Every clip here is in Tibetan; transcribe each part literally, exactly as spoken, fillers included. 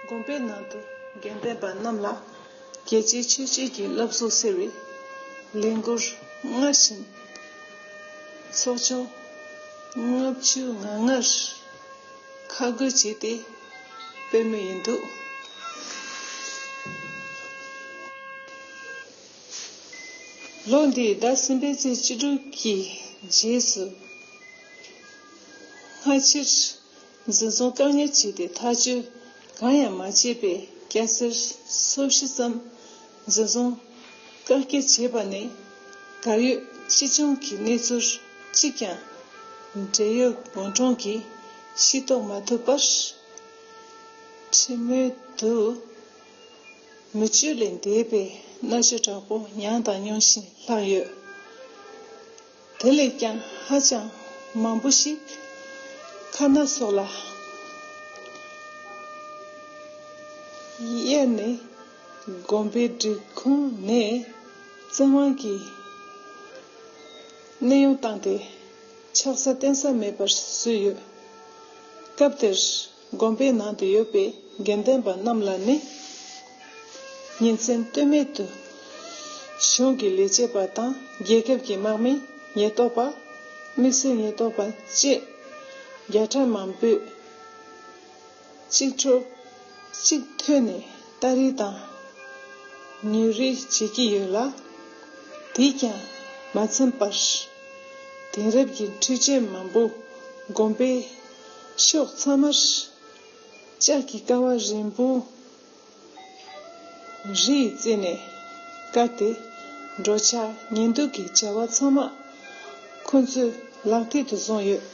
དགོན་པའི་ནང་དུ་དགེ་འདུན་པ་རྣམས་ལ་རྒྱལ་གཅེས་ཆོས་གཅེས་ཀྱི་བསླབ་གསོ་ཟེར་བའི་ལས་འགུལ་སྔར་བཞིན་ཚོགས་ཆུང་ལྔ་བཅུ་ང་ལྔར་ཁ་བགོས་བྱས་ཏེ་སྤེལ་མུས་ཡིན་འདུག་ལོ་འདིའི་ཟླ་གསུམ་པའི་ཚེས་བཅུ་དྲུག་གི་རྗེས་སུ་སྔ་ཕྱིར་འཛིན་བཟུང་བཀག་ཉར་བྱས་ཏེ་ཐག་གཅོད་གང་ཡང་མ་བྱས་པའི་སྐྱ་སེར་སོ་བཞི་ཙམ་འཛིན་བཟུང་བཀག་སྐྱིལ་བྱས་པ་ནས་གར་ཡོད་ཕྱི་ལྗོངས་ཀྱི་གནས་ཚུལ་གཅིག་ཀྱང་འབྲེལ་ཡོད་དངོས་གྲོང་གིས་ཤེས་རྟོགས་མ་ཐུབ་པར། ཁྲིམས་མེད་དུ་མི་སྤྱོད་ལས་འདས་པའི་མནར་གཅོད་དྲག་པོ་མྱངས་དང་མྱོང་བཞིན་ལྷག་ཡོད། དེ་ལས་ཀྱང་ཧ་ཅང་མང་པོ་ཞིག་ཁ་ན་སོགས་ལ་གཡར་ནས་དགོན་པའི་སྒྲིག་ཁོངས་ནས་བཙན་དབང་གིས་གནས་དབྱུང་བཏང་སྟེ་ཆགས་ས་བརྟེན་ས་མེད་པར་བཟོས་ཡོད། སྐབས་དེར། དགོན་པའི་ནང་དུ་ཡོད་པའི་དགེ་འདུན་པ་རྣམས་ལ་ནི། ཉིན་མཚན་ལྟོས་མེད་དུ་གཞུང་གི་ལས་བྱེད་པ་དང་རྒྱལ་ཁབ་ཀྱི་དམག་མི། ཉེན་རྟོག་པ། དམིགས་བསལ་ཉེན་རྟོག་པ་བཅས་བརྒྱ་ཕྲག་མང་པོས་གཅིག་འཕྲོར་གཅིག་ཐོན་ནས་སྟ་རེ་དང་ཉུལ་རེས་བྱེད་ཀྱི་ཡོད་ལ། དེས་ཀྱང་མ་ཚིམས་པར་དེང་རབས་ཀྱི་འཕྲུལ་ཆས་མང་པོ་དགོན་པའི་ཕྱོགས་ཚང་མར། ལྕགས་ཀྱི་ཀ་བ་རིང་པོ་རིས་བརྩིས་ནས་བཀལ་ཏེ། འགྲོ་འཆག་ཉལ་འདུག་གི་བྱ་བ་ཚང་མ་ཁོ་ཚོས་ལག་དེད་དུ་བཟུང་ཡོད།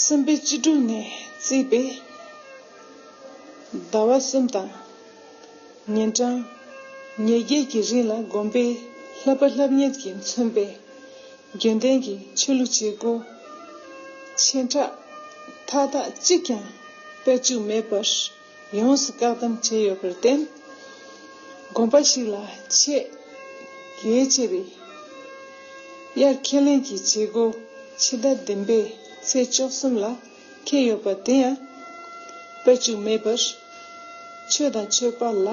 གསུམ་པའི་བཅུ་དྲུག་ནས་བརྩིས་པའི་ཟླ་བ་གསུམ་དང་ཉིན་གྲངས་ཉེར་བརྒྱད་ཀྱི་རིང་ལ་དགོན་པའི་བསླབ་པ་བསླབ་གཉེར་གྱིས་མཚོན་པའི་རྒྱུན་ལྡན་གྱི་ཆོས་ལུགས་བྱེད་སྒོ་ཆེ་ཕྲ་མཐའ་དག་གཅིག་ཀྱང་སྤེལ་བཅུག་མེད་པར་ཡོངས་སུ་བཀག་སྡོམ་བྱས་ཡོད་པར་བརྟེན། དགོན་པ་ཞིག་ལ་ཆེས་གལ་ཆེ་བའི་དབྱར་ཁས་ལེན་གྱི་བྱེད་སྒོ་ཕྱི་ཟླ་བདུན་པའི་ཚེས་བཅུ་གསུམ་ལ་འཁེལ་ཡོད་པ་དེ་ཡང་སྤེལ་བཅུག་མེད་པར། ཆོས་དང་ཆོས་པ་ལ་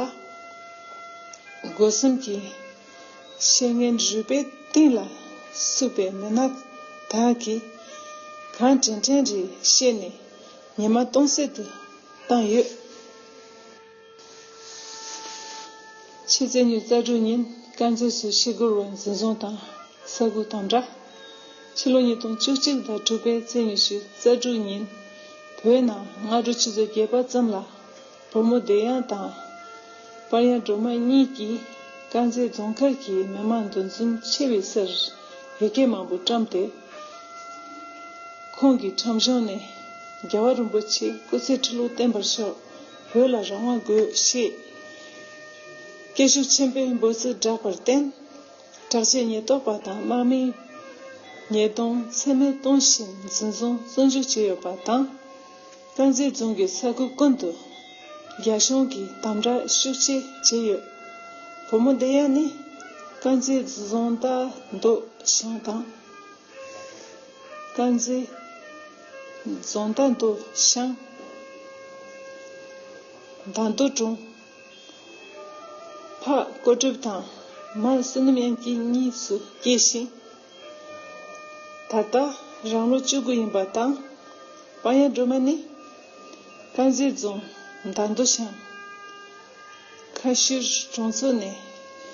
སྒོ་གསུམ་གྱི་བཤེས་གཉེན་རུས་པའི་གཏིང་ལ་ཟུག་པའི་མི་སྣ་དག་གིས་གང་དྲན་དྲན་རེ་བཤད་ནས་ཉི་མ་སྟོང་ཟད་དུ་བཏང་ཡོད། ཕྱི་ཚེས་ཉི་ཤུ་རྩ་དྲུག་ཉིན་དཀར་མཛེས་སུ་ཤི་སྒོར་བ་འཛིན་བཟུང་དང་ས་ཁུག་དམ་དྲག་ཕྱི་ལོ་ཉིས་སྟོང་བཅུ་གཅིག་ཟླ་དྲུག་པའི་ཚེས་ཉི་ཤུ་རྩ་དྲུག་ཉིན་བོད་ནང་སྔ་དྲོ་ཆུ་ཚོད་བརྒྱད་པ་ཙམ་ལ། བུ་མོ་བདེ་ཡངས་དང་། དཔལ་དབྱངས་སྒྲོལ་མ་གཉིས་ཀྱིས་དཀར་མཛེས་རྫོང་མཁར་གྱི་མི་མང་འདུ་འཛོམས་ཆེ་བའི་སར་ཡི་གེ་མང་པོ་བཀྲམ་སྟེ། ཁོང་གི་ཁྲོམ་གཞུང་ནས་རྒྱལ་བ་རིན་པོ་ཆེ་སྐུ་ཚེ་ཁྲི་ལོ་བརྟན་པར་ཤོག་བོད་ལ་རང་དབང་དགོས་ཞེས་སྐད་ཤུགས་ཆེན་པོས་འབོད་ཚིག་བསྒྲགས་པར་བརྟེན། དྲག་ཆས་ཉེན་རྟོག་པ་དང་དམག་མིས་ཉེས་རྡུང་ཚད་མེད་གཏོང་བཞིན་འཛིན་བཟུང་བཙོན་འཇུག་བྱས་ཡོད་པ་དང་། དཀར་མཛེས་རྫོང་གི་ས་ཁུལ་ཀུན་ཏུ་རྒྱ་གཞུང་གིས་དམ་དྲག་ཤུགས་ཆེ་བྱས་ཡོད། བུ་མོ་བདེ་ཡངས་ནི་དཀར་མཛེས་རྫོང་མདའ་མདོ་ཤང་དང་། དཀར་མཛེས་རྫོང་མདའ་མདོ་ཤང་མདའ་མདོ་གྲོང་། ཕ་ཀོ་གྲུབ་དང་མ་བསོད་ནམས་དབྱངས་སྐྱིད་གཉིས་སུ་སྐྱེས་ཤིང་། ད་ལྟ་རང་ལོ་བཅུ་དགུ་ཡིན་པ་དང་། དཔལ་དབྱངས་སྒྲོལ་མ་ནི་དཀར་མཛེས་རྫོང་མདའ་མདོ་ཤང་ཁ་ཤུར་གྲོང་ཚོ་ནས་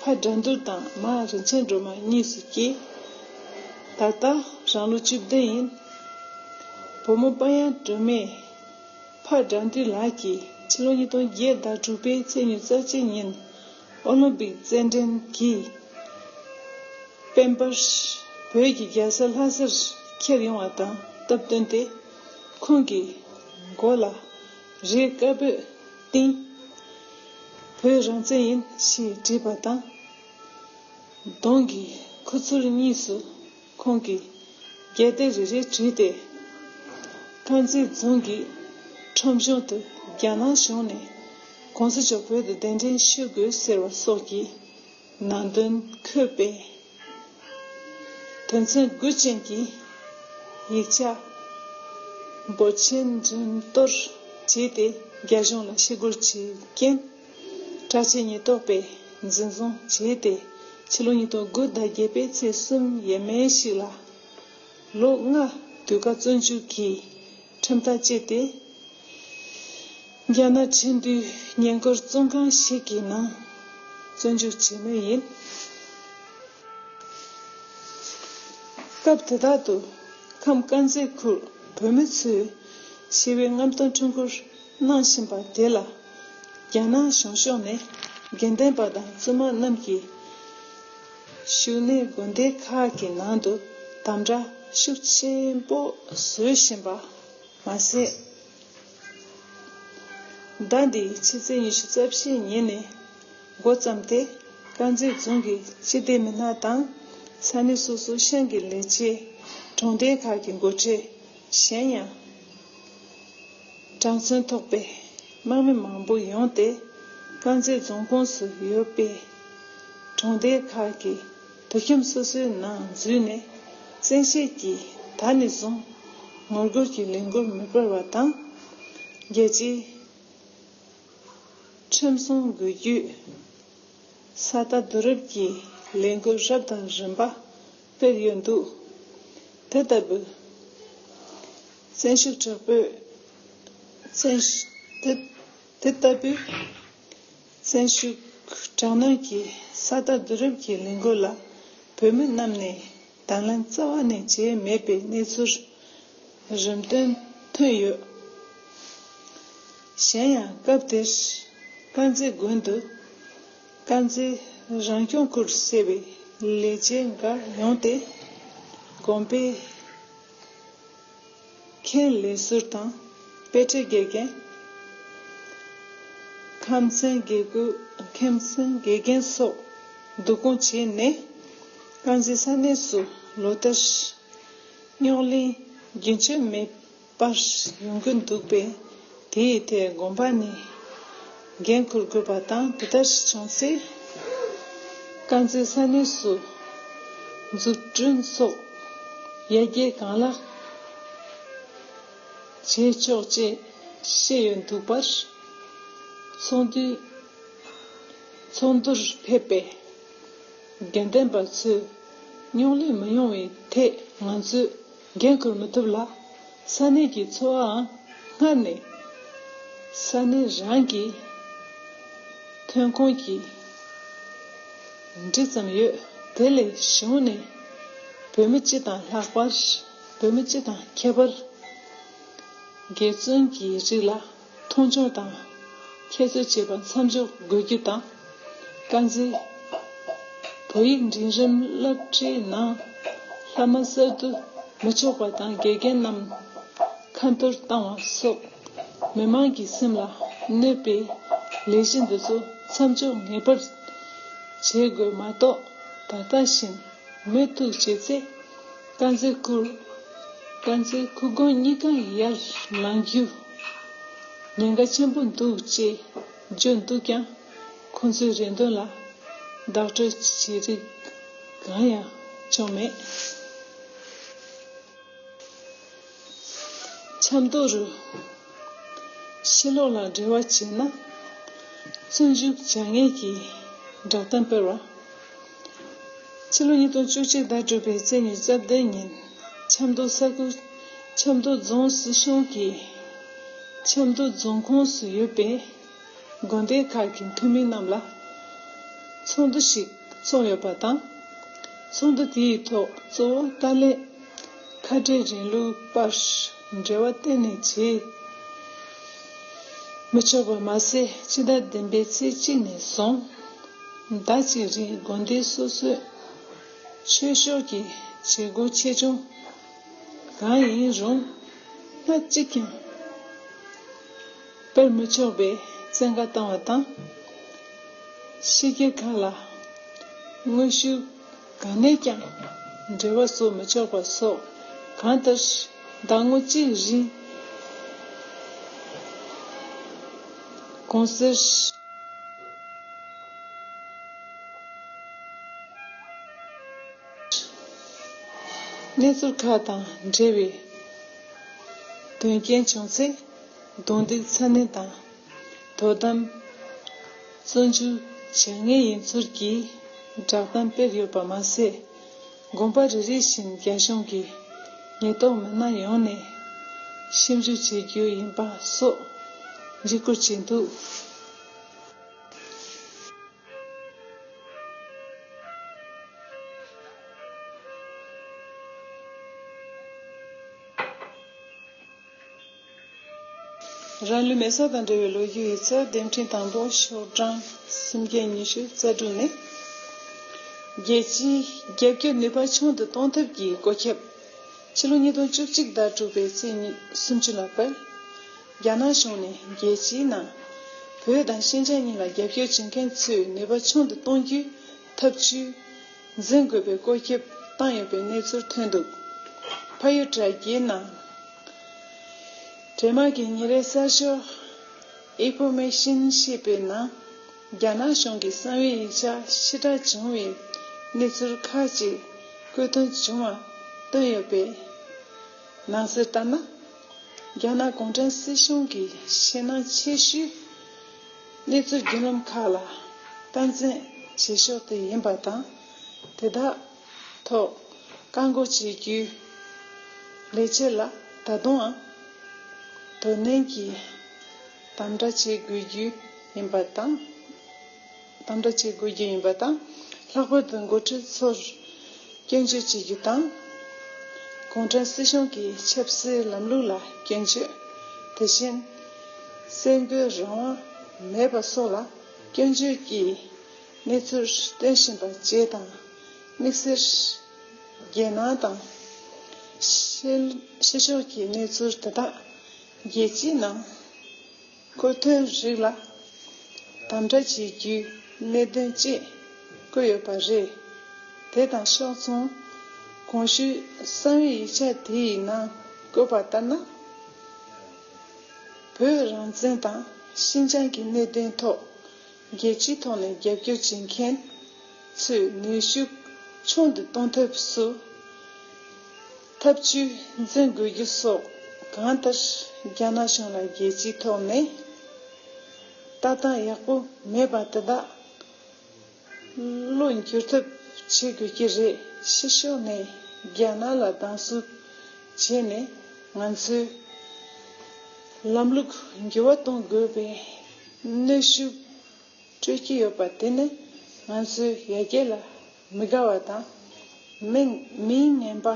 ཕ་དགྲ་འདུལ་དང་མ་རིན་ཆེན་སྒྲོལ་མ་གཉིས་སུ་སྐྱེས། ད་ལྟ་རང་ལོ་བཅུ་བདུན་ཡིན། བུ་མོ་དཔལ་དབྱངས་སྒྲོལ་མས། ཕ་དགྲ་འདུལ་ལགས་ཀྱིས་ཕྱི་ལོ་ཉིས་སྟོང་བརྒྱད་ཟླ་དྲུག་པའི་ཚེས་ཉི་ཤུ་རྩ་གཅིག་ཉིན་ཨོ་ལིམ་པིག་རྩེད་འགྲན་གྱི་དཔལ་འབར་བོད་ཀྱི་རྒྱལ་ས་ལྷ་སར་འཁྱེར་ཡོང་བ་དང་སྟབས་བསྟུན་ཏེ། ཁོང་གི་མགོ་ལ་རས་དཀར་པོས་བཏིང་། བོད་རང་བཙན་ཡིན་ཞེས་བྲིས་པ་དང་། གདོང་གི་ཁུ་ཚུར་གཉིས་སུ། ཁོང་གིས་རྒྱལ་དར་རེ་རེ་བྲིས་ཏེ། དཀར་མཛེས་རྫོང་གི་ཁྲོམ་གཞུང་དུ་རྒྱ་ནག་གཞུང་ནས་གོང་ས་མཆོག་བོད་དུ་གདན་འདྲེན་ཞུ་དགོས་ཟེར་བ་སོགས་ཀྱི་ནང་དོན་འཁོད་པའི་དོན་ཚན་དགུ་ཅན་གྱི་ཡིག་ཆ་འབོར་ཆེན་འགྲེམས་གཏོར་ བྱས་ཏེ་རྒྱ་གཞུང་ལ་ཞི་རྒོལ་བྱས་རྐྱེན། གྲྭ་ཆས་ཉེན་རྟོག་པས་འཛིན་བཟུང་བྱས་ཏེ་ཕྱི་ལོ་ཉིས་སྟོང་དགུ་ཟླ་བརྒྱད་པའི་ཚེས་གསུམ་ཡས་མས་ཤིག་ལ་ལོ་ལྔ་དུས་བཀག་བཙོན་འཇུག་གིས་ཁྲིམས་ཐག་བཅད་དེ། རྒྱ་ནག་ཁྲིན་ཏུའུ་ཉེན་སྐོར་བཙོན་ཁང་ཞིག་གི་ནང་བཙོན་འཇུག་བྱས་མུས་ཡིན། སྐབས་དེ་དག་ཏུ་ཁམས་དཀར་མཛེས་ཁུལ་བོད་མི་ཚོས་ཞི་བའི་རྔམ་སྟོན་འཕྲུལ་འཁོར་གནང་བཞིན་པ་དེ་ལ་རྒྱ་ནག་གཞུང་ཕྱོགས་ནས་དགེ་ལྡན་པ་དང་བཙུན་མ་རྣམས་ཀྱིས་བཞུགས་གནས་དགོན་སྡེ་ཁག་གི་ནང་དུ་དམ་དྲག་ཤུགས་ཆེན་པོ་བཟོ་བཞིན་པ་མ་ཟད། ཟླ་འདིའི་ཕྱི་ཚེས་ཉི་ཤུ་རྩ་བཞིའི་ཉིན་ནས་འགོ་བརྩམས་ཏེ། དཀར་མཛེས་རྫོང་གི་སྤྱི་བདེ་མི་སྣ་དང་ས་གནས་སོ་སོའི་ཤང་གི་ལས་བྱེད། གྲོང་སྡེ་ཁག་གི་འགོ་ཁྲིད། གཞན་ཡང་གྲངས་ཚོད་ཐོགས་པའི་དམག་མི་མང་པོ་ཡོང་སྟེ། དཀར་མཛེས་རྫོང་ཁོངས་སུ་ཡོད་པའི་གྲོང་སྡེ་ཁག་གི་དུད་ཁྱིམ་སོ་སོའི་ནང་འཛུལ་ནས་བཙན་ཤེད་ཀྱིས་ད་ནས་བཟུང་ངོ་རྒོལ་གྱི་ལས་འགུལ་མི་སྤེལ་བ་དང་། རྒྱལ་སྤྱིའི་ཁྲིམས་སྲུང་འགུལ་སྐྱོད། ས་རྟགས་བསྡུ་རུབ་ཀྱི་ལས་འགུལ་རབ་དང་རིམ་པ་སྤེལ་ཡོད་འདུག་དེ་ལྟ་བུའི་བཙན་ཤུགས་དྲག་པོས། བཙན་ཤུགས་དེ་དེ་ལྟ་བུའི་བཙན་ཤུགས་དྲག་གནོན་གྱི་ས་རྟགས་བསྡུ་རུབ་ཀྱི་ལས་འགུལ་ལ་བོད་མི་རྣམས་ནས་དང་ལེན་རྩ་བ་ནས་བྱས་མེད་པའི་གནས་ཚུལ་རིམ་བཏོན་ཐོན་ཡོད། གཞན་ཡང་སྐབས་དེར་དཀར་མཛེས་དགོན་དུ་དཀར་མཛེས་རང་སྐྱོང་ཁུལ་ཟེར་བའི་ལས་བྱེད་འགའ་ཡོང་སྟེ། དགོན་པའི་མཁན་ལས་ཟུར་དང་དཔེ་ཁྲིད་དགེ་རྒན། ཁམས་ཚན་དགེ་སྐོས། ཁམས་ཚན་དགེ་རྒན་སོགས་བསྡུ་སྐོང་བྱས་ནས། དཀར་མཛེས་ས་གནས་སུ་ལོ་ལྟར་རྙོག་གླེང་རྒྱུན་ཆད་མེད་པར་ཡོང་གི་འདུག་པས། དེའི་ཐད་དགོན་པ་ནས་འགན་འཁུར་དགོས་པ་དང་། དེ་ལྟར་བྱུང་ཚེ། དཀར་མཛེས་ས་གནས་སུ་མཛུབ་སྟོན་སོགས་ཡར་རྒྱས་གང་ལེགས་བྱེད་ཆོག་ཅེས་བཤད་ཡོད་འདུག་པར། ཚོགས་འདུའི་ཚོགས་འདུར་ཕེབས་པའི་དགེ་ལྡན་པ་ཚོས་རྙོག་གླེང་མི་ཡོང་བའི་ཐད་ང་ཚོས་འགན་འཁུར་མི་ཐུབ་ལ། ས་གནས་ཀྱི་འཚོ་བའང་སྔར་ནས་ས་གནས་རང་གི་ཐོན་ཁུངས་ཀྱི་འདྲ་ཙམ་ཡོད། དེ་ལས་གཞུང་ནས་བོད་མི་སྤྱི་དང་ལྷག་པར་བོད་མི་སྤྱི་དང་ཁྱད་པར་དགེ་བཙུན་གྱི་རིགས་ལ་མཐོང་ཆུང་དང་ཁྱད་གསོད་བྱེད་པ་མཚམས་འཇོག་དགོས་རྒྱུ་དང་། དཀར་མཛེས་བོད་ཡིག་འབྲིང་རིམ་སློབ་གྲྭའི་ནང་སློབ་མ་གསར་བསྡུ་མི་ཆོག་པ་དང་། དགེ་རྒན་རྣམས་ཁ་འཐོར་བཏང་བ་སོགས་མི་མང་གི་སེམས་ལ་གནོད་པའི་ལས་གཞི་འདི་ཚོ་མཚམས་འཇོག་ངེས་པར་བྱེད་དགོས་མ་གཏོགས། ད་ལྟ་བཞིན་མུ་མཐུད་བྱས་ཚེ། དཀར་མཛེས་ཁུལ། དཀར་མཛེས་ཁུལ་དགོན་གཉིས་ཀ་ཡར་ལངས་རྒྱུ་ཉེན་ཁ་ཆེན་པོ་འདུག་ཅེས་བརྗོད་འདུག་ཀྱང་། ཁོང་ཚོའི་རེ་འདུན་ལ་བདག་སྤྲོད་བྱེད་རིགས་གང་ཡང་བྱུང་མེད། ཆབ་མདོ་རུ་ཕྱི་ལོགས་ལ་འབྲེལ་བ་བྱས་ན་བཙོན་འཇུག་བྱ་ངེས་ཀྱི་བསྒྲགས་གཏམ་སྤེལ་བ། ཕྱི་ལོ་ཉིས་སྟོང་བཅུ་གཅིག་ཟླ་དྲུག་པའི་ཚེས་ཉི་ཤུ་རྩ་བདུན་ཉིན་ཆབ་མདོ་ས་ཁུལ་ཆབ་མདོ་རྫོང་སྲིད་གཞུང་གིས་ཆབ་མདོ་རྫོང་ཁོངས་སུ་ཡོད་པའི་དགོན་སྡེ་ཁག་གི་འཐུས་མི་རྣམས་ལ་ཚོགས་འདུ་ཞིག་བཙུགས་ཡོད་པ་དང་། ཚོགས་འདུ་དེའི་ཐོག་གཙོ་བོ་ཏཱ་ལའི་ཁ་བྲལ་རིང་ལུགས་པར་འབྲེལ་བ་གཏན་ནས་བྱེད་མི་ཆོག་པ་མ་ཟད། ཕྱི་ཟླ་བདུན་པའི་ཚེས་གཅིག་ནས་བཟུང་ཟླ་གཅིག་རིང་དགོན་སྡེ་སོ་སོའི་ཆོས་ཕྱོགས་ཀྱི་བྱེད་སྒོ་ཆེ་ཆུང་གང་ཡིན་རུང་སྣ་གཅིག་ཀྱང་སྤེལ་མི་ཆོག་པའི་བཙན་བཀའ་བཏང་བ་དང་། ཕྱི་རྒྱལ་ཁག་ལ་དངོས་ཤུགས་གང་ནས་ཀྱང་འབྲེལ་བ་བཟོ་མི་ཆོག་པ་སོགས་གང་ལྟར་ཟླ་ངོ་གཅིག་རིང་གུང་སེང་གནས་ཚུལ་ཁག་དང་འབྲེལ་བའི་དོན་རྐྱེན་བྱུང་ཚེ། རྡུང་རྡེག་ཚ་ནན་དང་། དོ་དམ། བཙོན་འཇུག་བྱ་ངན་ཡིན་ཚུལ་གྱི་བསྒྲགས་གཏམ་སྤེལ་ཡོད་པ་མ་ཟད། དགོན་པ་རེ་རེ་བཞིན་རྒྱ་གཞུང་གི་ཉེན་རྟོག་མི་སྣ་ཡོང་ནས་ཞིབ་འཇུག་བྱེད་རྒྱུ་ཡིན་པ་སོགས་འཇིགས་སྐུལ་བྱས་འདུག། རང་ལུས་མེ་སྲེག་དང་འབྲེལ་བའི་ལོ་རྒྱུས་ཡིག་ཚགས་དེབ་ཕྲེང་དང་པོ་ཤོག་གྲངས་སུམ་བརྒྱ་ཉི་ཤུ་རྩ་དྲུག་ནས། རྒྱལ་སྤྱིའི་རྒྱབ་སྐྱོར་ནུས་པ་ཆུང་དུ་གཏོང་ཐབས་ཀྱི་བཀོད་ཁྱབ། ཕྱི་ལོ་ཉིས་སྟོང་བཅུ་གཅིག་ཟླ་དྲུག་པའི་ཚེས་ཉི་སུམ་ཅུ་ལ་དཔེར། རྒྱ་ནག་གཞུང་ནས་རྒྱལ་སྤྱིའི་ནང་བོད་དང་ཤིན་ཅང་གཉིས་ལ་རྒྱབ་སྐྱོར་བྱེད་མཁན་ཚོས་ནུས་པ་ཆུང་དུ་གཏོང་རྒྱུའི་ཐབས་བྱུས་འཛིན་དགོས་པའི་བཀོད་ཁྱབ་བཏང་ཡོད་པའི་གནས་ཚུལ་ཐོན་འདུག། ཕ་ཡུལ་དྲ་རྒྱའི་ནང་། འདྲེ་དམག་གི་ཉིན་རེའི་གསར་ཤོག་ཨིན་ཕོར་མེ་ཤིན་ཞེས་པའི་ནང་། རྒྱ་ནག་གཞུང་གི་གསང་བའི་ཡིག་ཆ་ཕྱིར་བསྒྲགས་བྱུང་བའི་གནས་ཚུལ་ཁག་ཅིག་བཀོད་དོན་བྱུང་བ་བཏོན་ཡོད་པའི་ནང་གསལ་ལྟར་ན། རྒྱ་ནག་གུང་ཁྲན་སྲིད་གཞུང་གི་ཞེད་སྣང་ཆེ་ཤོས་གནས་ཚུལ་བརྒྱུད་ལམ་ཁག་ལ་སྟངས་འཛིན་བྱེད་ཕྱོགས་དེ་ཡིན་པ་དང་། དེ་དག་ཐོག་བཀག་འགོག་བྱེད་རྒྱུའི་ལས་འཆར་ལ་ད་དུང་ཡང་དོ་ནན་གྱིས་དམ་དྲག་བྱེད་དགོས་རྒྱུ་ཡིན་པ་དང་། དམ་དྲག་བྱེད་དགོས་རྒྱུ་ཡིན་པ་དང་། ལྷག་པར་དུ་འགོ་ཁྲིད་ཚོར་སྐྱོན་བརྗོད་བྱེད་རྒྱུ་དང་། གུང་ཁྲན་སྲིད་གཞུང་གི་ཆབ་སྲིད་ལམ་ལུགས་ལ་སྐྱོན་བརྗོད། དེ་བཞིན་གསར་འགོད་རང་དབང་མེད་པ་སོགས་ལ་སྐྱོན་བརྗོད་ཀྱི་གནས་ཚུལ་སྟོན་བཞིན་པ་བཅས་དང་། དམིགས་བསལ་རྒྱལ་ནང་དང་ཕྱི་ཕྱི་ཕྱོགས་ཀྱི་གནས་ཚུལ་དེ་དག་རྒྱལ་སྤྱིའི་ནང་འཁོད་དོན་རིགས་ལ་དམ་དྲག་བྱེད་རྒྱུའི་གནད་དོན་བཅས་བཀོད་ཡོད་པ་རེད། དེ་དང་ཕྱོགས་མཚུངས་གོང་ཞུས་གསང་བའི་ཡིག་ཆ་དེའི་ནང་བཀོད་པ་ལྟར་ན། བོད་རང་བཙན་དང་ཤིན་ཅང་གི་གནད་དོན་ཐོག་རྒྱལ་སྤྱིའི་ཐོག་ནས་རྒྱབ་སྐྱོར་བྱེད་མཁན་ཚོས་ནུས་ཤུགས་ཆུང་དུ་གཏོང་ཐབས་སུ་ཐབས་བྱུས་འཛིན་དགོས་རྒྱུ་སོགས་གང་ལྟར་རྒྱ་ནག་གཞུང་ལ་རྒྱལ་སྤྱིའི་ཐོག་ནས་ལྟ་སྟངས་ཡག་པོ་མེད་པ་དེ་དག་བློ་འགྱུར་ཐབས་བྱེད་དགོས་ཀྱི་རེད། ཕྱི་ཕྱོགས་ནས་རྒྱ་ནག་ལ་སྡང་ཟུག་བྱས་ནས་ང་ཚོའི་ལམ་ལུགས་འགྱུར་བ་གཏོང་དགོས་པའི་གནོན་ཤུགས་སྤྲོད་ཀྱི་ཡོད་པ་དེ་ནི་ང་ཚོའི་ཡར་རྒྱས་ལ་མི་དགའ་བ་དང་། མི་མིའི་ངན་པ་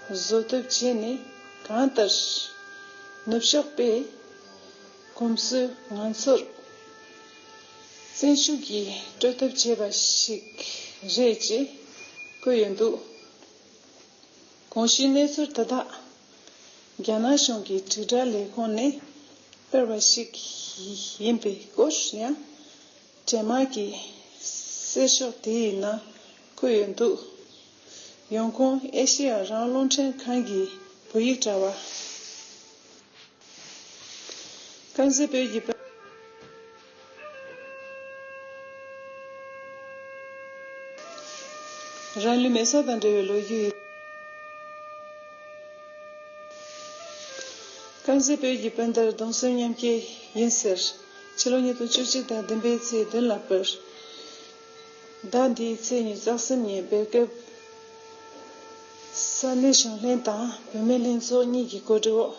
བཟོ་ཐབས་བྱས་ནས་གང་ལྟར་ནུབ་ཕྱོགས་པས་གོམས་སྲོལ་ང་ཚོར་བཙན་ཤུགས་ཀྱིས་སྤྲོད་ཐབས་བྱས་པ་ཞིག་རེད་ཅེས་བཀོད་ཡོད་འདུག། གོང་ཞུས་གནས་ཚུལ་དེ་དག་རྒྱ་ནག་གཞུང་གི་དྲིལ་བསྒྲགས་ལས་ཁུངས་ནས་སྤེལ་བ་ཞིག་ཡིན་པའི་སྐོར་ཡང་འདྲེ་དམག་གི་གསལ་ཤོག་དེའི་ནང་བཀོད་ཡོད་འདུག། ཡོང་ཁུངས་ཨེ་ཤེ་ཡ་རང་དབང་རླུང་འཕྲིན་ཁང་གི་བོད་ཡིག་དྲ་བ། དཀར་མཛེས་བོད་ཀྱི་དཔལ། རང་ལུས་མེ་སྲེག་དང་འབྲེལ་བའི་ལོ་རྒྱུས་ཡིན། དཀར་མཛེས་བོད་ཀྱི་དཔལ་འབྱོར་གདུང་སེམས་མཉམ་སྐྱེད་ཡིན་ཟེར། ཕྱི་ལོ་ཉིས་སྟོང་བཅུ་གཅིག་ཟླ་བདུན་པའི་ཚེས་བདུན་ལ་དཔེར། ཟླ་འདིའི་ཚེས་ཉི་ཤུ་རྩ་གསུམ་ཉིན་སྦེལ་ཀོབ་ས་གནས་གཞོན་ལྷན་དང་བུད་མེད་ལྷན་ཚོགས་གཉིས་ཀྱི་གོ་སྒྲིག་འོག་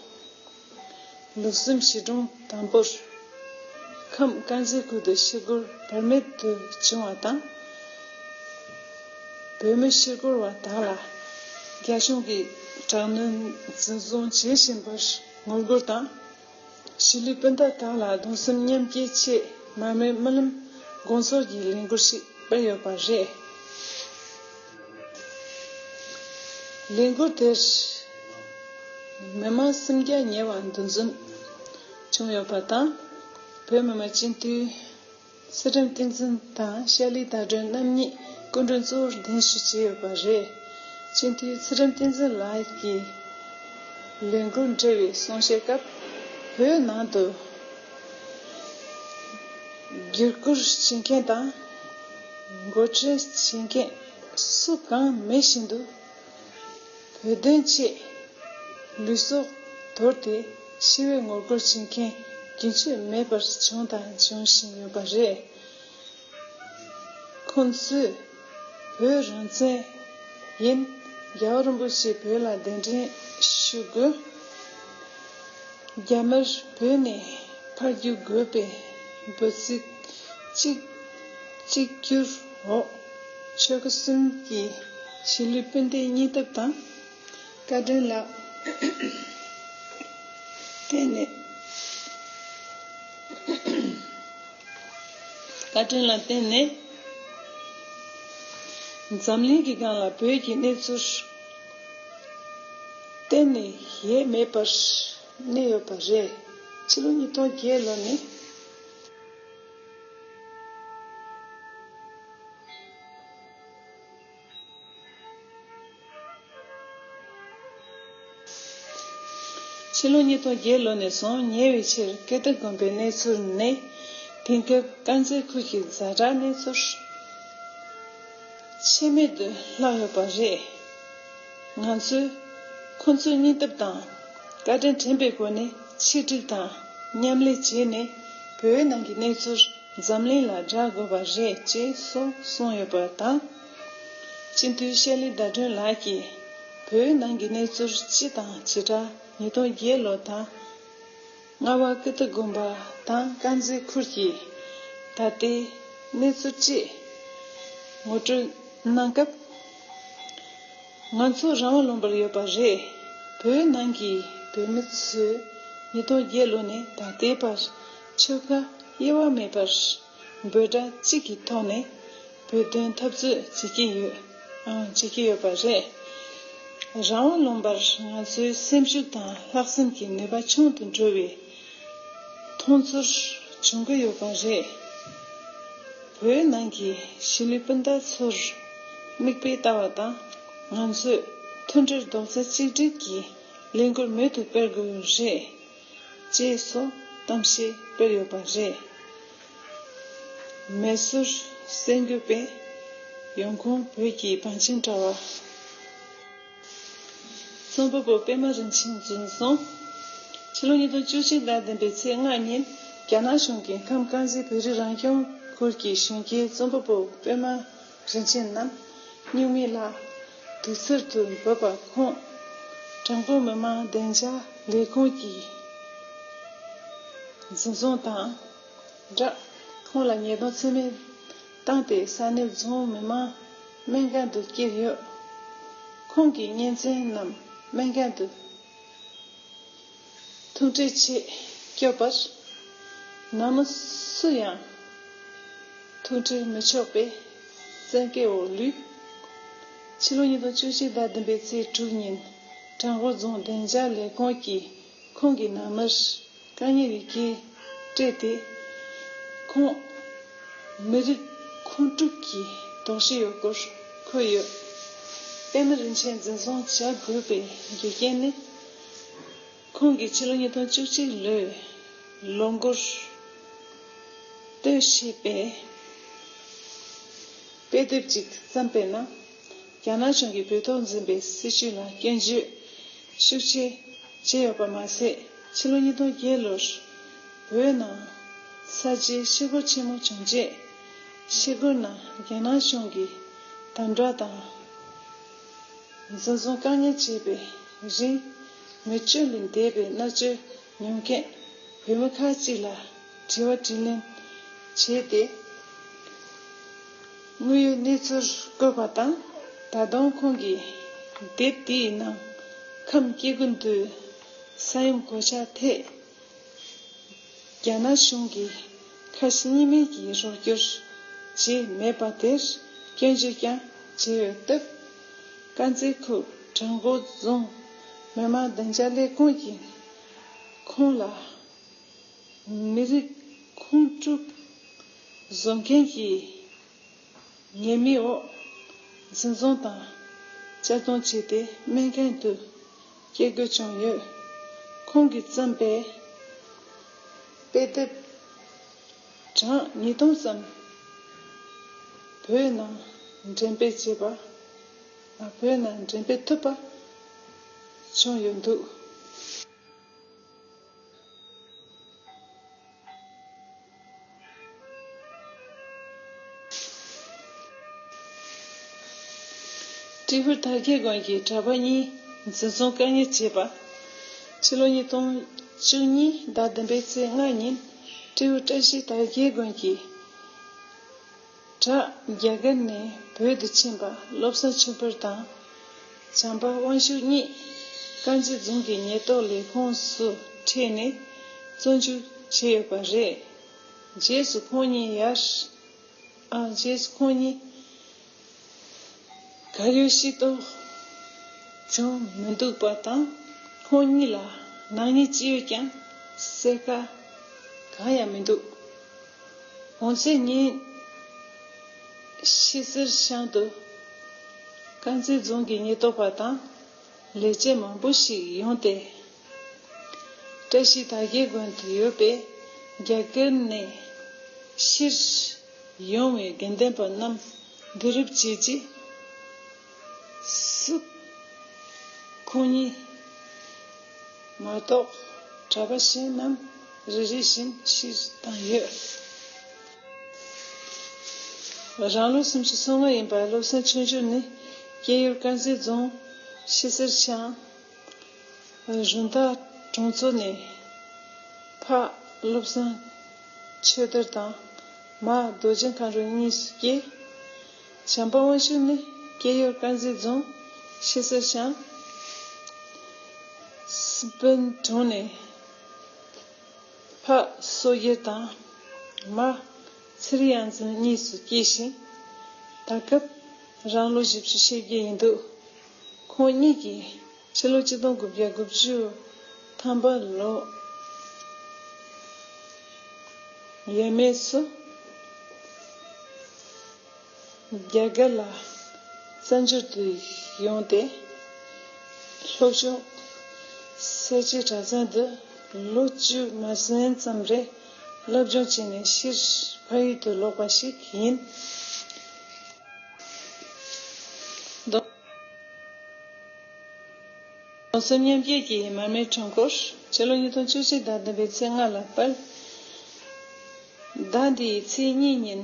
ལུགས་གསུམ་བྱིས་སྒྲུང་དང་པོར་ཁམས་དཀར་མཛེས་ཁུལ་དུ་ཤི་སྒོར་བར་མེད་དུ་བྱུང་བ་དང་། བོད་མི་ཤི་སྒོར་བ་དག་ལ་རྒྱ་གཞུང་གིས་དྲག་གནོན་འཛིན་བཟུང་བྱེད་བཞིན་པར་ངོ་རྒོལ་དང་། གཞིས་ལུས་སྤུན་ཟླ་དག་ལ་གདུང་སེམས་མཉམ་སྐྱེད་ཆེད་མར་མེ་སྨོན་ལམ་དགོང་ཚོགས་ཀྱི་ལས་འགུལ་ཞིག་སྤེལ་ཡོད་པ་རེད། ལས་འགུལ་དེར་མི་མང་སུམ་བརྒྱ་ཉེ་བ་འདུ་འཛོམས་བྱུང་ཡོད་པ་དང་། བོད་མི་མང་སྤྱི་འཐུས་ཚུལ་ཁྲིམས་བསྟན་འཛིན་དང་ཤར་ལི་ཟླ་སྒྲོན་རྣམ་གཉིས་སྐུ་མགྲོན་གཙོ་བོར་གདན་ཞུ་བྱས་ཡོད་པ་རེད། སྤྱི་འཐུས་ཚུལ་ཁྲིམས་བསྟན་འཛིན་ལགས་ཀྱིས་ལས་འགུལ་འབྲེལ་བའི་གསུང་བཤད་སྐབས། བོད་ནང་དུ་བསྒྱུར་བཀོད་བྱེད་མཁན་དང་འགོ་ཁྲིད་བྱེད་མཁན་སུ་གང་མེད་བཞིན་དུ། བོད་དོན་ཆེད་ལུས་སྲོག་དོར་ཏེ། ཞི་བའི་ངོ་རྒོལ་བྱེད་མཁན་རྒྱུན་ཆད་མེད་པར་བྱུང་དང་འབྱུང་བཞིན་ཡོད་པ་རེད། ཁོང་ཚོས་བོད་རང་བཙན་ཡིན། རྒྱལ་བ་རིན་པོ་ཆེ་བོད་ལ་གདན་འདྲེན་ཞུ་དགོས། རྒྱ་དམར་བོད་ནས་ཕར་རྒྱུག་དགོས་པའི་འབོད་ཚིག་གཅིག་གཅིག་གྱུར་འོག་ཆོལ་ཁ་གསུམ་གྱི་གཞིས་ལུས་སྤུན་ཟླའི་སྙིང་སྟོབས་དང་། བཀའ་དྲིན་ལ་བརྟེན་ནས། བཀའ་དྲིན་ལ་བརྟེན་ནས། འཛམ་གླིང་གི་སྒང་ལ་བོད་ཀྱི་གནས་ཚུལ་གཏན་ནས་ཡལ་མེད་པར་གནས་ཡོད་པ་རེད། ཕྱི་ལོ་ཉིས་སྟོང་བརྒྱད་ལོ་ནས། ཕྱི་ལོ་ཉིས་སྟོང་བརྒྱད་ལོ་ནས་བཟུང་ཉེ་བའི་ཆར་ཀིརྟི་དགོན་པའི་གནས་ཚུལ་ནི། དེང་སྐབས་དཀར་མཛེས་ཁུལ་གྱི་ཛ་དྲག་གནས་ཚུལ་ཆེ་མེད་དུ་ལྷག་ཡོད་པ་རེད། ང་ཚོས་ཁོ་ཚོའི་སྙིང་སྟོབས་དང་བཀའ་དྲིན་དྲན་པའི་སྒོ་ནས་ཆིག་སྒྲིལ་དང་མཉམ་ལས་བྱས་ནས་བོད་ནང་གི་གནས་ཚུལ་འཛམ་གླིང་ལ་བསྒྲགས་དགོས་པ་རེད་ཅེས་སོགས་གསུངས་ཡོད་པ་དང་། སྤྱི་འཐུས་ཤར་གླིང་ཟླ་སྒྲོན་ལགས་ཀྱིས་བོད་ནང་གི་གནས་ཚུལ་སྤྱི་དང་བྱེ་བྲག་ཉིས་སྟོང་བརྒྱད་ལོ་དང་། རྔ་བ་ཀིརྟི་དགོན་པ་དང་དཀར་མཛེས་ཁུལ་གྱི་ད་ལྟའི་གནས་ཚུལ་བཅས་ངོ་སྤྲོད་གནང་སྐབས། ང་ཚོ་རང་དབང་ལུང་པར་ཡོད་པ་རེད། བོད་ནང་གི་བོད་མི་ཚོས་ཉིས་སྟོང་བརྒྱད་ལོ་ནས་ད་ལྟའི་བར་ཆོལ་ཁ་དབྱེ་བ་མེད་པར་འབོད་སྒྲ་གཅིག་གི་ཐོག་ནས་བོད་དོན་འཐབ་རྩོད་བྱེད་ཀྱི་ཡོད། ཨང་། བྱེད་ཀྱི་ཡོད་པ་རེད། རང་དབང་ལུང་པར་ང་ཚོའི་སེམས་ཤུགས་དང་ལྷག་བསམ་གྱི་ནུས་པ་ཆུང་དུ་འགྲོ་བའི་མཐོང་ཚོར་བྱུང་གི་ཡོད་པ་རེད། བོད་ནང་གི་གཞིས་ལུས་སྤུན་ཟླ་ཚོར་མིག་དཔེ་ལྟ་བ་དང་། ང་ཚོས་མཐུན་སྒྲིལ་རྡོག་རྩ་གཅིག་སྒྲིལ་གྱིས་ལས་འགུལ་མུ་མཐུད་སྤེལ་དགོས་རེད། ཅེས་སོགས་གཏམ་བཤད་སྤེལ་ཡོད་པ་རེད། མེ་སོར་གསར་འགོད་པས། ཡོང་ཁུངས་བོད་ཀྱི་བང་ཆེན་དྲ་བ། རྩོམ་པ་པོ་པད་མ་རིན་ཆེན་འཛིན་བཟུང་། ཕྱི་ལོ་ཉིས་སྟོང་བཅུ་གཅིག་ཟླ་བདུན་པའི་ཚེས་ལྔ་ཉིན་རྒྱ་ནག་གཞུང་གིས་ཁམས་དཀར་མཛེས་བོད་རིགས་རང་སྐྱོང་ཁུལ་གྱི་གཞོན་སྐྱེས་རྩོམ་པ་པོ་པད་མ་རིན་ཆེན་ནམ་སྨྱུག་མིང་ལགས་དུག་སེལ་དུ་འབོད་པ་ཁོང་བྲག་འགོ་མི་དམངས་བདེ་འཇགས་ལས་ཁུངས་ཀྱིས་འཛིན་བཟུང་དང་སྦྲགས། ཁོང་ལ་ཉེས་རྡུང་ཚད་མེད་བཏང་སྟེ་ས་གནས་རྫོང་མི་མང་སྨན་ཁང་དུ་བསྐྱལ་ཡོད། ཁོང་གི་གཉེན་ཚན་རྣམས་སྨན་ཁང་དུ་ཐུག་འཕྲད་ཆེད་སྐྱོད་པར། ནང་མི་སུ་ཡང་ཐུག་འཕྲད་མི་ཆོག་པའི་གསལ་བསྒྲགས་འོག་ལུས། ཕྱི་ལོ་ཉིས་སྟོང་བཅུ་གཅིག་ཟླ་བདུན་པའི་ཚེས་དྲུག་ཉིན་བྲག་འགོ་རྫོང་བདེ་འཇགས་ལས་ཁུངས་ཀྱིས་ཁོང་གི་ནང་མིར་དཀའ་ངལ་ཡི་གེ་སྤྲད་དེ། ཁོང་མི་རིགས་ཁོང་ཁྲོ་གི་དོགས་གཞི་ཡོད་སྐོར་འཁོད་ཡོད། པད་མ་རིན་ཆེན་འཛིན་བཟུང་བྱ་དགོས་པའི་རྒྱུ་རྐྱེན་ནི། ཁོང་གིས་ཕྱི་ལོ་ཉིས་སྟོང་བཅུ་གཅིག་ལོའི་ལོ་འགོར་སྟོད་ཞེས་པའི་དཔེ་དེབ་ཅིག་བརྩམས་པའི་ནང་། རྒྱ་ནག་གཞུང་གིས་བོད་ཐོག་འཛིན་པའི་སྲིད་བྱུས་ལ་སྐྱོན་བརྗོད་ཤུགས་ཆེ་བྱས་ཡོད་པ་མ་ཟད། ཕྱི་ལོ་ཉིས་སྟོང་བརྒྱད་ལོར་བོད་ནང་ས་བྱི་ཞི་རྒོལ་ཆེན་མོ་བྱུང་རྗེས། ཞི་རྒོལ་ནང་རྒྱ་ནག་གཞུང་གིས་དམ་དྲག་དང་། འཛིན་བཟུང་བཀག་ཉར་བྱས་པའི་རིང་། མི་བཅུ་ལས་འདས་པའི་མནར་གཅོད་མྱོང་མཁན་བོད་མི་ཁག་ཅིག་ལ་དྲི་བ་དྲིས་ལན་བྱས་ཏེ། དངོས་ཡོད་གནས་ཚུལ་བཀོད་པ་དང་། ད་དུང་ཁོང་གིས་དེབ་དེའི་ནང་ཁམས་སྐྱེ་རྒུ་མདོའི་ས་ཡོམ་གོད་ཆག་ཐད། རྒྱ་ནག་གཞུང་གིས་ཁ་ཞེ་གཉིས་མེད་ཀྱིས་རོགས་སྐྱོར་བྱས་མེད་པ་དེར་སྐྱོན་བརྗོད་ཀྱང་བྱས་ཡོད་སྟབས། དཀར་མཛེས་ཁུལ་བྲག་འགོ་རྫོང་མི་དམངས་བདེ་འཇགས་ལས་ཁུངས་ཀྱིས་ཁོང་ལ་མི་རིགས་ཁོང་ཁྲོ་བཟོ་མཁན་གྱི་ཉེས་མིང་འོག་འཛིན་བཟུང་དང་གཅར་རྡུང་བྱས་ཏེ་སྨན་ཁང་དུ་སྐྱེལ་དགོས་བྱུང་ཡོད། ཁོང་གིས་བརྩམས་པའི་དཔེ་དེབ་གྲངས་ཉིས་སྟོང་ཙམ་བོད་ནང་འགྲེམས་སྤེལ་བྱས་པ། བོད་ནང་འགྲེམས་སྤེལ་ཐུབ་པ་བྱུང་ཡོད་འདུག། ཏྲེ་ཧོར་དར་རྒྱས་དགོན་གྱི་གྲྭ་པ་གཉིས་འཛིན་བཟུང་བཀག་ཉར་བྱས་པ། ཕྱི་ལོ་ཉིས་སྟོང་བཅུ་གཉིས་ཟླ་བདུན་པའི་ཚེས་ལྔ་ཉིན་ཏྲེ་ཧོར་བཀྲ་ཤིས་དར་རྒྱས་དགོན་གྱི་བྲག་རྒྱ་གར་ནས་བོད་དུ་ཕྱིན་པ་བློ་བཟང་ཆོས་འཕེལ་དང་། བྱམས་པ་དབང་ཕྱུག་གཉིས་དཀར་མཛེས་རྫོང་གི་ཉེན་རྟོག་ལས་ཁུངས་སུ་ཁྲིད་ནས་བཙོན་འཇུག་བྱས་ཡོད་པ་རེད། རྗེས་སུ་ཁོང་གཉིས་ཡར། ཨ། རྗེས་སུ་ཁོང་གཉིས་གར་ཡོད་ཤེས་རྟོགས་བྱུང་མི་འདུག་པ་དང་། ཁོང་གཉིས་ལ་ནག་ཉེས་ཅི་ཡོད་ཀྱང་གསལ་ཁ་གང་ཡང་མི་འདུག་གོང་ཚེས་ཉིན་ཤི་སེར་ཤང་དུ་དཀར་མཛེས་རྫོང་གི་ཉེན་རྟོག་པ་དང་ལས་བྱེད་མང་པོ་ཞིག་ཡོང་སྟེ། བཀྲ་ཤིས་དར་རྒྱས་དགོན་དུ་ཡོད་པའི་རྒྱ་གར་ནས་ཕྱིར་ཡོང་བའི་དགེ་འདུན་པ་རྣམས་བསྡུ་རུབ་བྱས་རྗེས་སུ། ཁོང་ཉིད་མ་གཏོགས་གྲྭ་པ་གཞན་རྣམས་རེ་རེ་བཞིན་ཕྱིར་བཏང་ཡོད། རང་ལོ་སུམ་ཅུ་སོ་ལྔ་ཡིན་པ་བློ་བཟང་ཆོས་འབྱོར་ནི་སྐྱེས་ཡུལ་དཀར་མཛེས་རྫོང་ཤི་སེར་ཤང་རུ་མདའ་གྲོང་ཚོ་ནས་ཕ་བློ་བཟང་ཆོས་དར་དང་མ་རྡོ་རྗེ་མཁའ་འགྲོ་གཉིས་སུ་སྐྱེས། བྱམས་པ་དབང་ཕྱུག་ནི་སྐྱེས་ཡུལ་དཀར་མཛེས་རྫོང་ཤི་སེར་ཤང་སྤུན་གྲོང་ནས། ཕ་སོ་རྒྱལ་དང་མ་ཚེ་རིང་དབྱངས་འཛིན་གཉིས་སུ་སྐྱེས་ཤིང་། ད་སྐབས་རང་ལོ་བཞི་བཅུ་ཞེ་བརྒྱད་ཡིན་འདུག་ཁོང་གཉིས་ཀྱིས་ཕྱི་ལོ་ཆིག་སྟོང་དགུ་བརྒྱ་དགུ་བཅུ་ཐམ་པ་ལོ་ཡས་མས་སུ། རྒྱ་གར་ལ་བཙན་བྱོལ་དུ་ཡོང་སྟེ། སློབ་སྦྱོང་ས་སྐྱའི་གྲྭ་ཚང་དུ་ལོ་བཅུ་མ་ཟིན་ཙམ་རེ་སློབ་སྦྱོང་བྱས་ནས་ཕྱིར་ཕ་ཡུལ་དུ་ལོག་པ་ཞིག་ཡིན། གདུང་སེམས་མཉམ་སྐྱེད་ཀྱི་མར་མེ་ཁྲོམ་སྐོར། ཕྱི་ལོ་ཉིས་སྟོང་བཅུ་གཅིག་ཟླ་བདུན་པའི་ཚེས་ལྔ་ལ་དཔལ། ཟླ་འདིའི་ཚེས་གཉིས་ཉིན་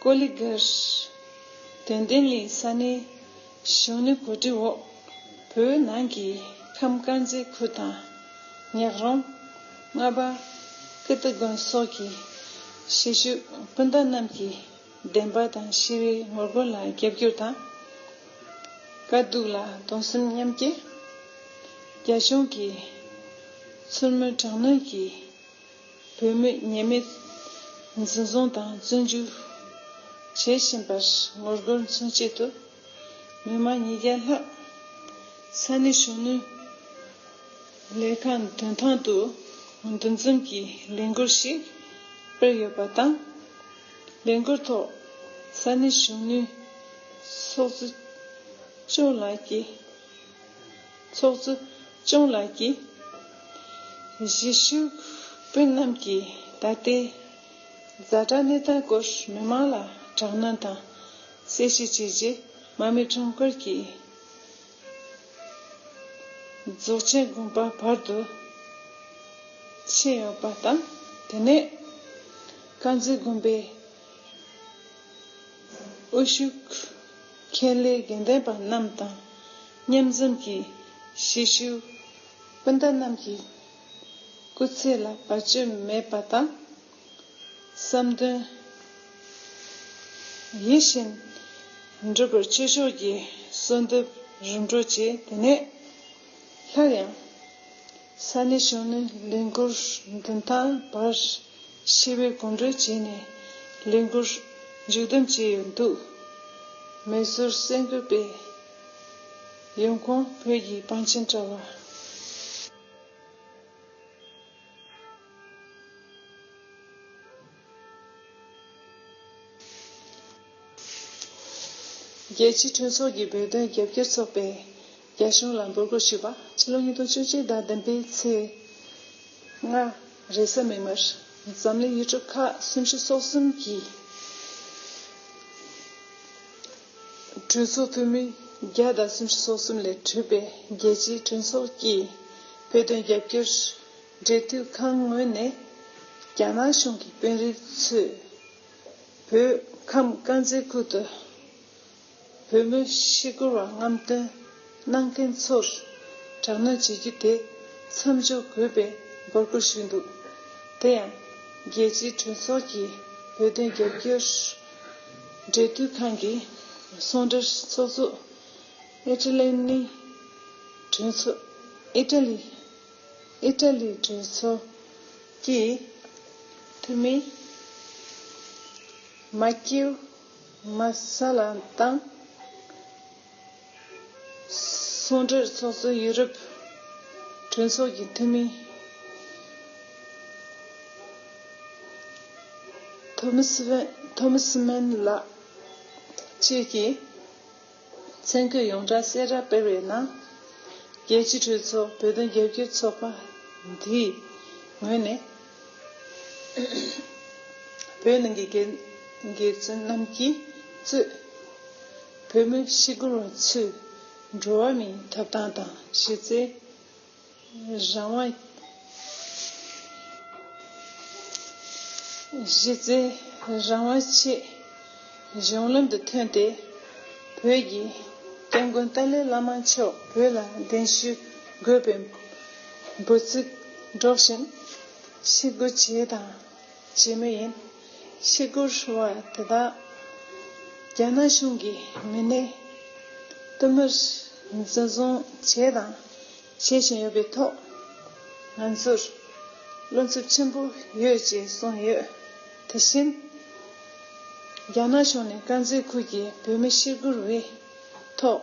ཀོ་ལི་གྷལ་དོན་ལྡན་གླིང་ས་གནས་གཞོན་ནུའི་གོ་སྒྲིག་འོག་བོད་ནང་གི་ཁམས་དཀར་མཛེས་ཁུལ་དང་ཉག་རོང་རྔ་པ་ཀིརྟི་དགོན་སོགས་ཀྱི་གཞིས་བཞུགས་སྤུན་ཟླ་རྣམས་ཀྱིས་བདེན་པ་དང་ཞི་བའི་ངོ་རྒོལ་ལ་རྒྱབ་སྐྱོར་དང་། དཀའ་སྡུག་ལ་གདུང་སེམས་མཉམ་སྐྱེད། རྒྱ་གཞུང་གིས་མཚན་མོའི་དྲག་གནོན་གྱིས་བོད་མི་ཉེས་མེད་འཛིན་བཟུང་དང་བཙོན་འཇུག་བྱེད་བཞིན་པར་ངོ་རྒོལ་མཚོན་ཆེད་དུ། མི་མང་ཉིས་བརྒྱ་ལྷག་ས་གནས་གཞོན་ནུ་ལས་ཁང་མདུན་ཐང་དུ་འདུ་འཛོམས་ཀྱི་ལས་འགུལ་ཞིག་སྤེལ་ཡོད་པ་དང་། ལས་འགུལ་ཐོག་ས་གནས་གཞོན་ནུའི་ཚོགས་གཙོ་ལྕམ་ལགས་ཀྱིས། ཚོགས་གཙོ་ལྕམ་ལགས་ཀྱིས། གཞིས་བཞུགས་སྤུན་རྣམས་ཀྱིས་ད་ལྟའི་ཛ་དྲག་གནས་སྟངས་སྐོར་མི་མང་ལ་དྲག་གནོན་དང་གསལ་བཤད་བྱས་རྗེས། མར་མེ་ཁྲོམ་སྐོར་གྱི་རྫོགས་ཆེན་དགོན་པ་བར་དུ་ཕྱིན་ཡོད་པ་དང་། དེ་ནས་དཀར་མཛེས་དགོན་པའི་དབུ་བཞུགས་མཁན་སློབ་དགེ་འདུན་པ་རྣམས་དང་མཉམ་འཛོམས་ཀྱིས་གཞིས་བཞུགས་སྤུན་ཟླ་རྣམས་ཀྱི་སྐུ་ཚེ་ལ་བར་ཆད་མེད་པ་དང་། བསམ་དོན་ཡིད་བཞིན་འགྲུབ་པར་ཆོས་ཕྱོགས་ཀྱི་གསོལ་འདེབས་རིམ་གྲོ་བྱས། དེ་ནས་སླར་ཡང་ས་གནས་གཞོན་ནུ་ལས་འགུལ་མདུན་ཐང་བར་ཞི་བའི་གོམ་བགྲོད་བྱས་ནས་ལས་འགུལ་མཇུག་བསྡོམས་བྱས་ཡོད་འདུག་མེ་སོར་གསར་འགོད་པས། ཡོང་ཁུངས་བོད་ཀྱི་པཎ་ཆེན་དྲ་བ། རྒྱལ་སྤྱིའི་གྲོས་ཚོགས་ཀྱི་བོད་དོན་རྒྱབ་སྐྱོར་ཚོགས་པས་རྒྱ་གཞུང་ལ་འབོད་སྐུལ་ཞུས་པ། ཕྱི་ལོ་ཉིས་སྟོང་བཅུ་གཅིག་ཟླ་བདུན་པའི་ཚེས་ལྔ་རེས་གཟའ་མིག་དམར། འཛམ་གླིང་ཡུལ་གྲུ་ཁག་སུམ་ཅུ་སོ་གསུམ་གྱི་གྲོས་ཚོགས་འཐུས་མི་བརྒྱ་དང་སུམ་ཅུ་སོ་གསུམ་ལས་གྲུབ་པའི་རྒྱལ་སྤྱིའི་གྲོས་ཚོགས་ཀྱིས་བོད་དོན་རྒྱབ་སྐྱོར་འབྲེལ་མཐུད་ཁང་ངོས་ནས་རྒྱ་ནག་གཞུང་གི་དཔོན་རིགས་ཚོས་བོད་ཁམས་དཀར་མཛེས་ཁུལ་དུ་ བོད་མི་ཤི་སྒོར་བ་རྔམ་སྟོན་གནང་མཁན་ཚོར་དྲག་གནོན་བྱེད་རྒྱུ་དེ་མཚམས་འཇོག་དགོས་པའི་འབོད་སྐུལ་ཞུས་འདུག་དེ་ཡང་རྒྱལ་སྤྱིའི་གྲོས་ཚོགས་ཀྱི་བོད་དོན་རྒྱབ་སྐྱོར་འབྲེལ་མཐུད་ཁང་གི་ཟུང་འབྲེལ་ཚོགས་གཙོ་ཨི་ཊ་ལི་ནི་གྲོས་ཚོགས་ཨི་ཊ་ལི་ཨི་ཊ་ལིའི་གྲོས་ཚོགས་ཀྱི་འཐུས་མི་མ་ཀེའུ་མ་ས་ལ་དང་། ཟུང་འབྲེལ་ཚོགས་གཙོ་ཡུ་རོབ་གྲོས་ཚོགས་ཀྱི་འཐུས་མི་ཐོ་མི་སི་ཐོ་མི་སི་མན་ལགས་བཅས་ཀྱིས་མཚན་བཀོད་ཡོངས་གྲགས་གསལ་བསྒྲགས་སྤེལ་བའི་ནང་། རྒྱལ་སྤྱིའི་གྲོས་ཚོགས་བོད་དོན་རྒྱབ་སྐྱོར་ཚོགས་པ་འདིའི་ངོས་ནས། བོད་ནང་གི་རྒྱལ་རྒྱལ་བཙུན་རྣམས་ཀྱིས་གཙོས་བོད་མི་ཤི་སྒོར་བ་ཚོའི་འགྲོ་བ་མིའི་ཐོབ་ཐང་དང་གཞི་རྩའི་རང་དབང་གཞི་རྩའི་རང་དབང་ཆེད་གཞུང་ལམ་དུ་ཐོན་ཏེ། བོད་ཀྱི་སྐྱབས་མགོན་ཏཱ་ལའི་བླ་མ་མཆོག་བོད་ལ་གདན་ཞུ་དགོས་པའི་འབོད་ཚིག་སྒྲོག་བཞིན་ཤི་སྒོར་བྱས་དང་བྱེད་མུས་ཡིན། ཤི་སྒོར་བ་དེ་དག་རྒྱ་ནག་གཞུང་གིས་མི་སྣའི་བསྟུད་མར་འཛིན་བཟུང་བྱས་དང་བྱེད་བཞིན་ཡོད་པའི་ཐོག་ང་ཚོར་བློ་འཚབ་ཆེན་པོ་ཡོད་ཅེས་གསུངས་ཡོད། དེ་བཞིན། རྒྱ་ནག་གཞུང་ནས་དཀར་མཛེས་ཁུལ་གྱི་བོད་མི་ཤི་སྒོར་བའི་ཐོག་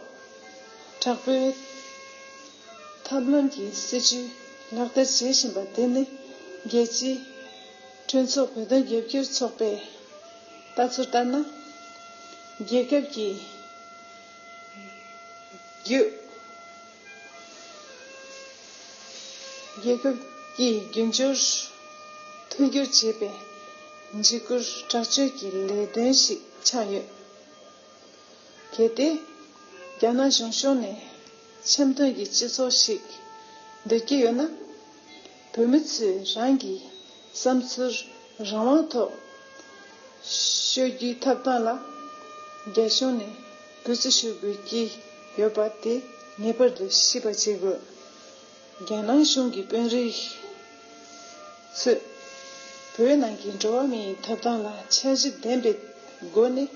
དྲག་པོའི་ཐབས་ལམ་གྱི་སྲིད་ཇུས་ལག་བསྟར་བྱེད་བཞིན་པ་དེ་ནི་རྒྱལ་སྤྱིའི་གྲོས་ཚོགས་བོད་དོན་རྒྱབ་སྐྱོར་ཚོགས་པས་ལྟ་ཚུལ་ལྟར་ན། རྒྱལ་ཁབ་ཀྱི་རྒྱུ། རྒྱལ་ཁབ་ཀྱི་རྒྱུ་འབྱོར་མཐུན་འགྱུར་བྱེད་པའི་འཇིགས་སྐུལ་དྲག་སྤྱོད་ཀྱི་ལས་དོན་ཞིག་ཆགས་ཡོད། གལ་ཏེ། རྒྱ་ནག་གཞུང་ཕྱོགས་ནས་འཆམ་མཐུན་གྱི་སྤྱི་ཚོགས་ཤིག་འདོད་ཀྱི་ཡོད་ན། བོད་མི་ཚོས་རང་གི་བསམ་ཚུལ་རང་དབང་ཐོག་ཤོད་རྒྱུའི་ཐོབ་ཐང་ལ་རྒྱ་གཞུང་ནས་གུས་བརྩི་ཞུ་དགོས་ཀྱི་ཡོད་པ་དེ་ངེས་པར་དུ་ཤེས་པ་བྱེད་དགོས། རྒྱ་ནག་གཞུང་གི་དཔོན་རིགས་ཚོས་བོད་ནང་གི་འགྲོ་བ་མིའི་ཐོབ་ཐང་ལ་འཆར་གཞི་ལྡན་པའི་སྒོ་ནས་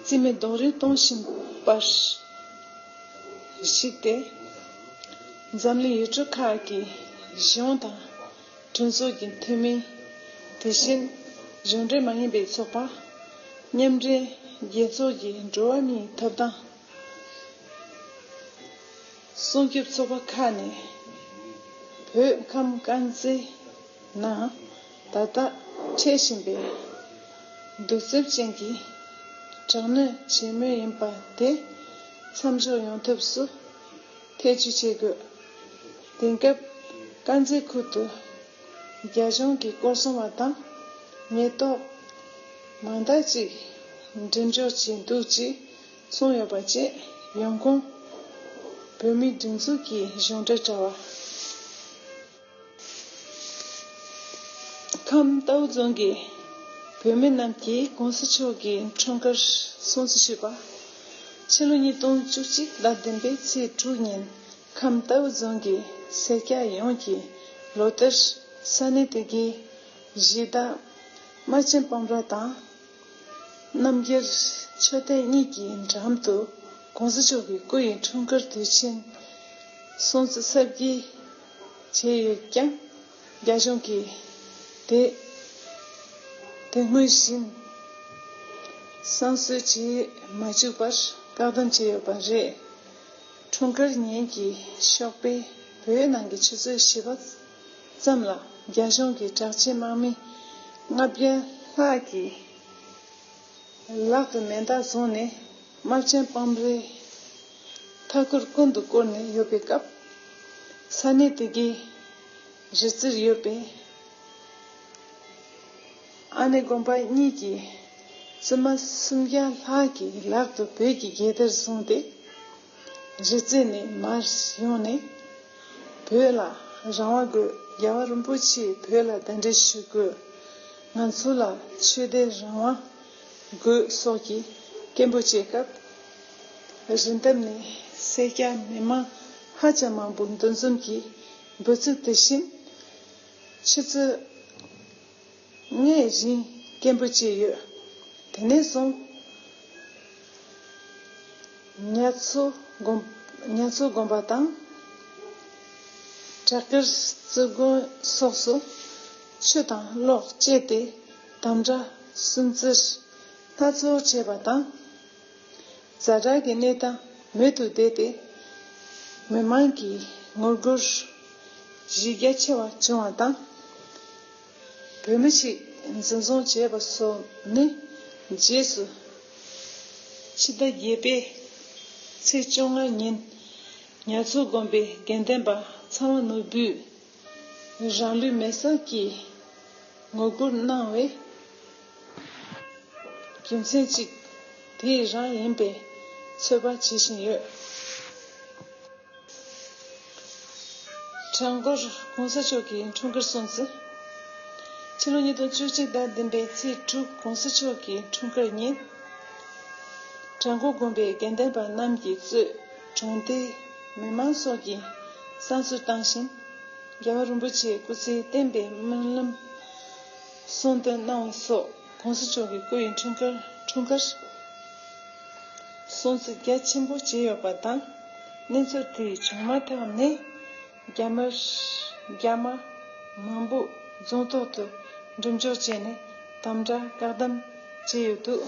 རྩིས་མེད་རྡོག་རོལ་གཏོང་བཞིན་པར་གཞིགས་ཏེ། འཛམ་གླིང་ཡུལ་གྲུ་ཁག་གི་གཞུང་དང་གྲོས་ཚོགས་ཀྱི་འཐུས་མི། དེ་བཞིན་གཞུང་འབྲེལ་མ་ཡིན་པའི་ཚོགས་པ། མཉམ་འབྲེལ་རྒྱལ་ཚོགས་ཀྱི་འགྲོ་བ་མིའི་ཐོབ་ཐང་སྲུང་སྐྱོབ་ཚོགས་པ་ཁག་ནས་བོད་ཁམས་དཀར་མཛེས་ནང་ད་ལྟ་འཕྲད་བཞིན་པའི་གདུག་རྩུབ་ཅན་གྱི་དྲག་གནོན་བྱེད་མུས་ཡིན་པ་དེ་མཚམས་འཇོག་ཡོང་ཐབས་སུ་ཐེ་བྱུས་བྱེད་དགོས། དེང་སྐབས་དཀར་མཛེས་ཁུལ་དུ་རྒྱ་གཞུང་གི་སྐོར་སྲུང་བ་དང་ཉེན་རྟོག་མང་དག་ཅིག་འགྲེམས་འཇོག་བྱས་འདུག་ཅེས་གསུངས་ཡོད་པ་བཅས་ཡོང་ཁུངས་བོད་མིའི་སྒྲིག་འཛུགས་ཀྱི་གཞུང་འབྲེལ་དྲ་བ། ཁམས་རྟའུ་རྫོང་གི་བོད་མི་རྣམས་ཀྱིས་གོང་ས་མཆོག་གི་འཁྲུངས་སྐར་སྲུང་བརྩི་ཞུས་པ། ཕྱི་ལོ་ཉིས་སྟོང་བཅུ་གཅིག་ཟླ་བདུན་པའི་ཚེས་དྲུག་ཉིན་ཁམས་རྟའུ་རྫོང་གི་སེར་སྐྱ་ཡོངས་ཀྱིས་ལོ་ལྟར་ས་གནས་དེ་གའི་གཞི་བདག་དམར་ཆེན་སྤོམ་ར་དང་། རྣམ་རྒྱལ་ཆོས་སྡེ་གཉིས་ཀྱི་འགྲམ་དུ་གོང་ས་མཆོག་གི་སྐུ་ཡི་འཁྲུངས་སྐར་དུས་ཆེན་སྲུང་བརྩི་གཟབ་རྒྱས་བྱས་ཡོད་ཀྱང་། རྒྱ་གཞུང་གིས་དེ་དེ་སྔོན་བཞིན་བསང་གསོལ་བྱེད་མ་བཅུག་པར་བཀག་སྡོམ་བྱས་ཡོད་པ་རེད། འཁྲུངས་སྐར་ཉིན་གྱི་ཞོགས་པའི་བོད་ནང་གི་ཆུ་ཚོད་བཞི་པ་ཙམ་ལ་རྒྱ་གཞུང་གི་དྲག་ཆས་དམག་མི་ལྔ་བརྒྱ་ལྷག་གིས་ལག་ཏུ་མེ་མདའ་བཟུང་ནས་དམར་ཆེན་སྤོམ་རའི་མཐའ་འཁོར་ཀུན་ཏུ་བསྐོར་ནས་ཡོད་པའི་སྐབས། ས་གནས་དེ་གའི་རི་རྩེར་ཡོད་པའི་ཨ་ནེ་དགོན་པ་གཉིས་ཀྱི་བཙུན་མ་སུམ་བརྒྱ་ལྷག་གིས་ལག་ཏུ་བོད་ཀྱི་རྒྱལ་དར་བཟུང་སྟེ། རི་རྩེ་ནས་མར་ཡོང་ནས། བོད་ལ་རང་དབང་དགོས། རྒྱལ་བ་རིན་པོ་ཆེས་བོད་ལ་གདན་འདྲེན་ཞུ་དགོས། ང་ཚོ་ལ་ཆོས་དད་རང་དབང་དགོས་སོགས་ཀྱི་སྐད་འབོད་བྱས་སྐབས། རི་འདབས་ནས་སེར་སྐྱ་མི་མང་ཧ་ཅང་མང་པོ་འདུ་འཛོམས་ཀྱིས་འབུལ་ཚུལ་དེ་བཞིན་ཆུ་ཚོད་ལྔའི་རིང་སྐད་འབོད་བྱས་ཡོད། དེ་ནས་བཟུང་ཉ་མཚོ་དགོན་ཉ་མཚོ་དགོན་པ་དང་བྲག་དཀར་རྩེ་དགོན་སོགས་སུ་ཆུ་དང་གློག་བཅས་ཏེ་དམ་དྲག་སུན་གཙེར་སྣ་ཚོགས་བྱས་པ་དང་། ཛ་དྲག་གི་གནས་སྟངས་མེད་དུ་བསྡད་དེ། མི་མང་གི་ངོ་རྒོལ་གཞི་རྒྱ་ཆེ་བ་བྱུང་བ་དང་། བོད་མི་ཞིག་འཛིན་བཟུང་བྱས་པ་སོགས་ནི། རྗེས་སུ་ཕྱི་ཟླ་བརྒྱད་པའི་ཚེས་བཅོ་ལྔ་ཉིན་ཉ་མཚོ་དགོན་པའི་དགེ་འདུན་པ་ཚང་བ་ནོར་བུས་རང་ལུས་མེར་སྲེག་གིས་ངོ་རྒོལ་གནང་བའི་རྒྱུ་མཚན་གཅིག་དེ་རང་ཡིན་པའི་ཚོད་དཔག་བྱེད་བཞིན་ཡོད། བྲག་འགོ་གོང་ས་མཆོག་གི་འཁྲུངས་སྐར་སྲུང་བརྩི། ཕྱི་ལོ་ཉིས་སྟོང་བཅུ་གཅིག་ཟླ་བདུན་པའི་ཚེས་དྲུག་གོང་ས་མཆོག་གི་འཁྲུངས་སྐར་ཉིན། བྲག་འགོ་དགོན་པའི་དགེ་འདུན་པ་རྣམས་ཀྱིས་གཙོས་གྲོང་སྡེའི་མི་མང་སོགས་ཀྱིས་བསང་གསོལ་བཏང་ཞིང་། རྒྱལ་བ་རིན་པོ་ཆེའི་སྐུ་ཚེ་བརྟན་པའི་སྨོན་ལམ་གསུང་འདོན་གནང་བ་སོགས་གོང་ས་མཆོག་གི་སྐུ་ཡི་འཁྲུངས་སྐར་འཁྲུངས་སྐར་སྲུང་བརྩི་རྒྱ་ཆེན་པོ་བྱས་ཡོད་པ་དང་། གནས་ཚུལ་དེ་བྱུང་མ་ཐག་ནས་རྒྱ་དམར་རྒྱ་དམར་མང་པོ་རྫོང་ཐོག་ཏུ་འགྲེམས་འཇོག་བྱས་ནས་དམ་དྲག་བཀག་སྡོམ་བྱས་ཡོད་འདུག།